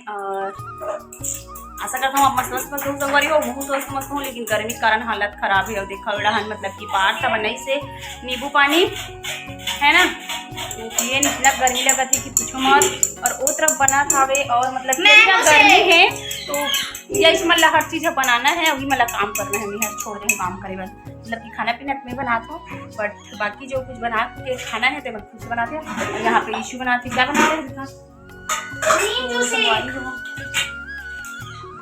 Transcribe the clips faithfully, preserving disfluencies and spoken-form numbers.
और आशा करता हूँ आप मन स्वस्थ मस्त हो संगवारी हो, महूँ स्वस्थ मस्त हूँ, लेकिन गर्मी के कारण हालत खराब है। और देखा, एड़ा हन मतलब कि पाठ था बनाइस हे नींबू पानी, है ना, तो पिए, इतना गर्मी लगत है कि पूछो मत। और ओ तरफ बना था वे, और मतलब कि इतना गर्मी है, तो ये इस मतलब हर चीज बनाना है, अभी मतलब काम करना है, मैं छोड़ रहे काम करे बर, मतलब कि खाना पीना मैं बना था, बट बाकी जो कुछ बना के खाना है तो मैं खुद से बनाते हैं। और यहाँ पे ईशु बनाते, क्या बनाते हैं? तो संगवारी हो,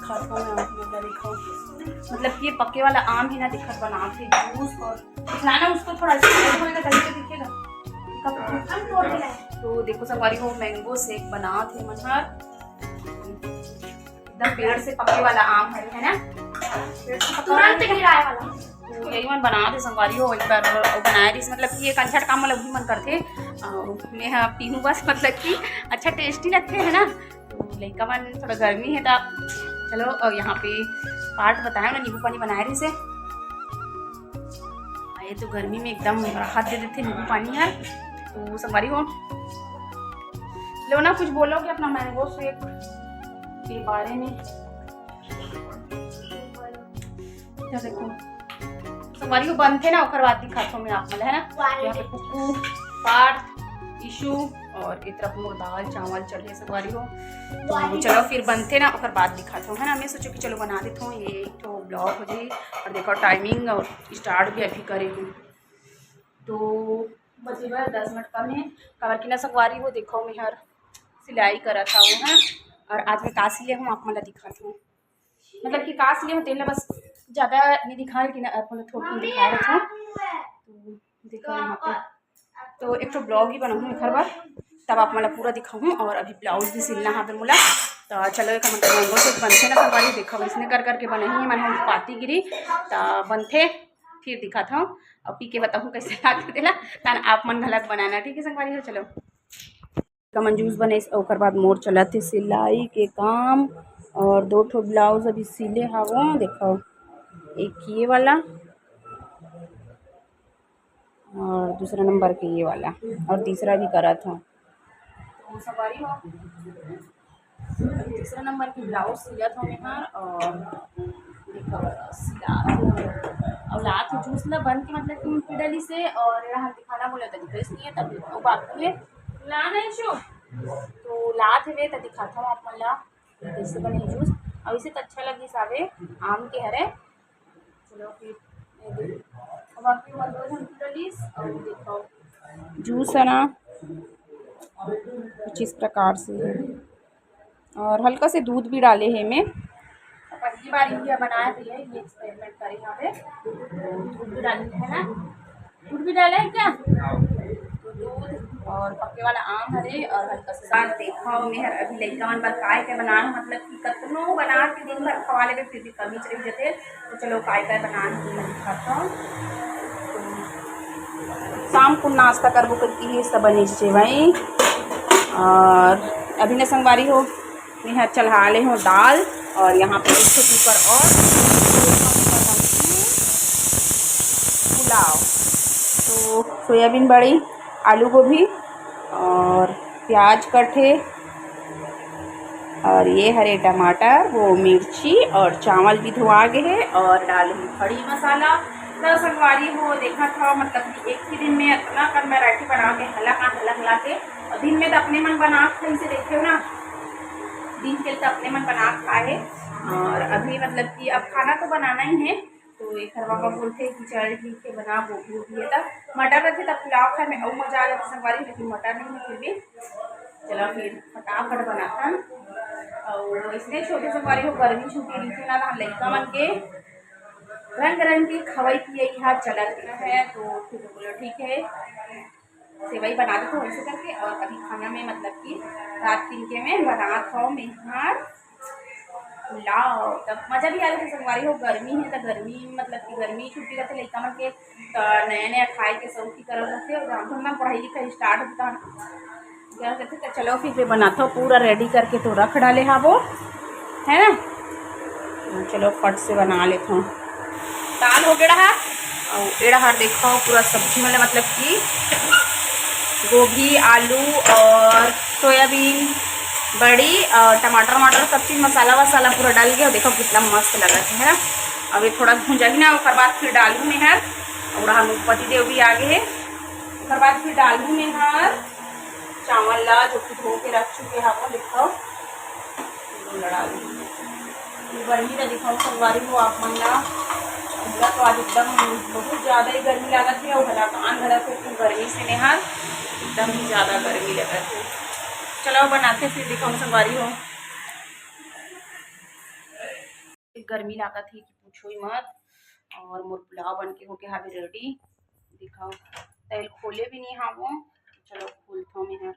खात हो ना, मतलब देखो, मतलब ये पके वाला आम है ना, देखत बनात हे जूस, और लाना उसको थोड़ा सा होएगा, तभी तो दिखेगा। तो देखो संगवारी हो, मैंगो शेक बनात हे मन हर, एकदम पेड़ से पके वाला आम है, है ना, पेड़ से पके वाला। तुरंत गिराए वाला। तो यही मन बनात हे संगवारी हो, एक बार वो बनाए रहिस, मतलब कि ये कंचट काम वाला भी मन करथे। अ, मैं ह पीहूँ बस, मतलब कि अच्छा टेस्टी लगथे, है ना। तो लइका मन थोड़ा गर्मी है, त चलो, अ, यहाँ पे पाठ बताए ना, नींबू पानी बनाए रहिस हे। ये तो गर्मी में एकदम राहत दे देथे नींबू पानी है। तो संगवारी हो, लो ना, कुछ बोलोगे अपना मैंगो शेक के बारे में? क्या देखो, संगवारी हो, बनथे ना, ओकर बाद दिखात हूँ मैं आप मन ल, है ना। यहाँ पे कुकू, पार्थ, ईशु और ए तरफ मोर दाल चावल चढ़े संगवारी हो। तो चलो फिर बनथे ना, ओकर बाद दिखात हूँ, है ना। मैं सोचो कि चलो बना देत हूँ, ये एक ठो ब्लॉग हो जाही। और देखो टाइमिंग और स्टार्ट भी अभी करे हूँ, तो बचे बर दस मिनट कम है। काबर कि ना संगवारी हो, देखो मैं हर सिलाई करत हूँ, है ना। और आज मैं का सिले हूँ आप मन ल दिखात हूँ, मतलब कि का सिले हूँ तेन ल बस ज्यादा नहीं दिखा रही ना, आप मन ल थोड़ा दिखा रही हूँ। तो देखो यहाँ पे, तो एक ठो ब्लॉग ही बनाऊँ एखर बर, तब आप मन ल पूरा दिखाऊँ। और अभी ब्लाउज भी सिलना है मोला। तो चलो, एक मतलब मैंगो शेक बनथे ना संगवारी, देखो इसने कर करके बनाही है, मन हम पाती गिरी, तो बनथे, फिर दिखात हूँ। और पी के बताऊँ कैसे लागथे तेला, तन आप मन घलक बनाना, ठीक है संगवारी हो। चलो, कमन जूस बने, ओकर बाद मोर चलत हे सिलाई के काम। और दो ठो ब्लाउज अभी सिले हवो, देखो, एक ये वाला और दूसरा नंबर के ये वाला, और तीसरा भी करत हूँ। तो संगवारी हो, तीसरा नंबर के ब्लाउज सिलत हूँ मैं हर, और देखो, सिला और लात जूस ला बन के मतलब कि पी डली से, और यहाँ दिखाना बोले तो दिखाइस नहीं है, तब तो बाकी है ला नहीं शो। तो लात हवे तो दिखाता हूँ आप मन ला कैसे बने जूस। और इसे तो अच्छा लगी सावे आम के हरे। चलो फिर ये देखो। अब आपके मन दो झन पी डलीस और देखो। जूस है ना, कुछ इस प्रकार से है। और हल्का से दूध भी डाले हे मैं। पहली बार ये बनाए भी है, ये एक्सपेरिमेंट करे यहाँ पे। दूध भी डाली है ना, दूध भी डाले है क्या? तो दूध और पके वाला आम हरे और हल्का सा साथ देखा। मैं हर अभी लइका मन बर काय के बनाना, मतलब कि कतनो बना के दिन भर खवा लेबे, फिर भी कमी चली जते। तो चलो, काय काय बनाना है, मैं दिखाता हूँ। शाम को नाश्ता करबो करके ही सब बने सेवई। और अभी ने संगवारी हो, मैं चढ़ा ले हूँ दाल, और यहाँ पे एक ठो कुकर और पुलाव। तो सोयाबीन बड़ी, आलू गोभी और प्याज कटे, और ये हरे टमाटर, वो मिर्ची और चावल भी धोआ गे हे, और डाले हूँ खड़ी मसाला। तो संगवारी हो, देखा था, मतलब कि एक ही दिन में इतना कन वैरायटी बना के हला का हला हला के, और दिन में तो अपने मन बना के इसे देखे हो ना, दिन के तो अपने मन बना के खाए। और अभी मतलब कि अब खाना तो बनाना ही है, तो एकर पापा बोलथे कि चल ठीक है, बना, गोभी वोभी है, तब मटर रथे, तब पुलाव खाए में अउ मजा आ जाता संगवारी, लेकिन मटर नहीं है, फिर भी चलो फिर फटाफट बनाथन। और इसने छोटे संगवारी हो, गर्मी छुट्टी रहिथे ना, तो हम लइका मन के रंग रंग के खवई पियई हा चलत है, तो फिर बोलो ठीक है, सेवई बना देते वैसे करके। और अभी खाना में मतलब कि रात दिन के में बनात हूँ मैं हर पुलाव। तब मजा भी आ जाता संगवारी हो, गर्मी है तो गर्मी, मतलब कि गर्मी छुट्टी रहते लइका मन के, तो नया नया खाए के शौक ही करल रहते। और हम ना पढ़ाई लिखाई स्टार्ट होता है, क्या कहते, तो चलो फिर मैं बनाता हूँ, पूरा रेडी करके तो रख डाले हा वो, है ना। चलो फट से बना लेता हूँ। दाल हो गया है, और एड़ा हर देखो पूरा सब्जी वाला, मतलब कि गोभी, आलू और सोयाबीन, बड़ी और टमाटर वमाटर सब चीज, मसाला वसाला पूरा डाल के, देखो कितना मस्त लगत हे, है ना। अब ये थोड़ा भुंजा ही ना, ओकर बाद फिर डालहूँ मैं हर, और हम पति देव भी आ गए हे, ओकर बाद फिर डालहूँ मैं हर चावल ला, जो कि धो के रख चुके हैं, वो देखो, ये गर्मी ला दिखाऊँ संगवारी हो आप मन ला। हमरा तो आज एकदम बहुत ज़्यादा ही गर्मी लागत हे, और हलाकान घला के एकदम गर्मी से नेहा एकदम ही ज़्यादा गर्मी लगत हे। चलो बनाते फिर दिखाऊँ संगवारी हो। गर्मी लागत हे कि पूछो ही मत। और मोर पुलाव बन के होके हावे रेडी। दिखाओ, तेल खोले भी नहीं हावो। चलो खोलता हूँ मैं।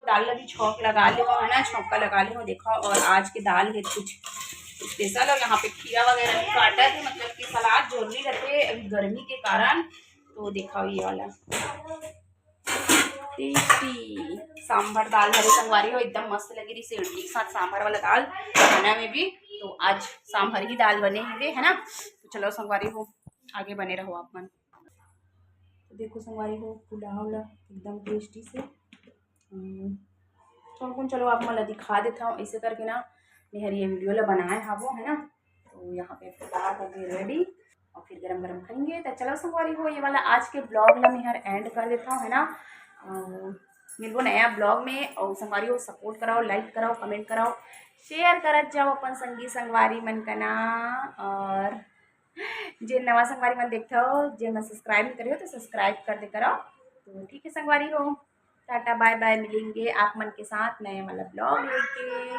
दाल ला भी छौंक लगा ले हो, है ना, छौंका लगा ले हो। देखो, और आज के दाल है कुछ स्पेशल, और यहाँ पे खीरा वगैरह भी काटा थे, मतलब कि सलाद जरूरी रहते अभी गर्मी के कारण। तो दिखाओ ये वाला टेस्टी सांभर दाल हरे संगवारी हो, एकदम मस्त लगी रही इडली के साथ सांभर वाला दाल खाना में भी। तो आज सांभर ही दाल बने हुए, है ना। तो चलो संगवारी हो, आगे बने रहो आप मन। तो देखो संगवारी हो, पुलाव ला एकदम टेस्टी से। हम्म, तो कौन, चलो आप मन ला दिखा देता हूँ। ऐसे करके ना मैं हर ये वीडियो ला बनाए हावो, है ना। तो यहाँ पे पुलाव हो गए रेडी, और फिर गरम गरम खाएंगे। तो चलो संगवारी हो, ये वाला आज के ब्लॉग ला मैं हर एंड कर देता हूँ, है ना। और मिलबो नया ब्लॉग में, और संगवारी हो सपोर्ट कराओ, लाइक कराओ, कमेंट कराओ, शेयर करत जाओ अपन संगी संगवारी मन का ना। और जे नवा संगवारी मन देखते हो, जे मन सब्सक्राइब नहीं करे हो, तो सब्सक्राइब कर दे करो। तो ठीक है संगवारी हो, टाटा बाय बाय, मिलेंगे आप मन के साथ नए वाला ब्लॉग लेके।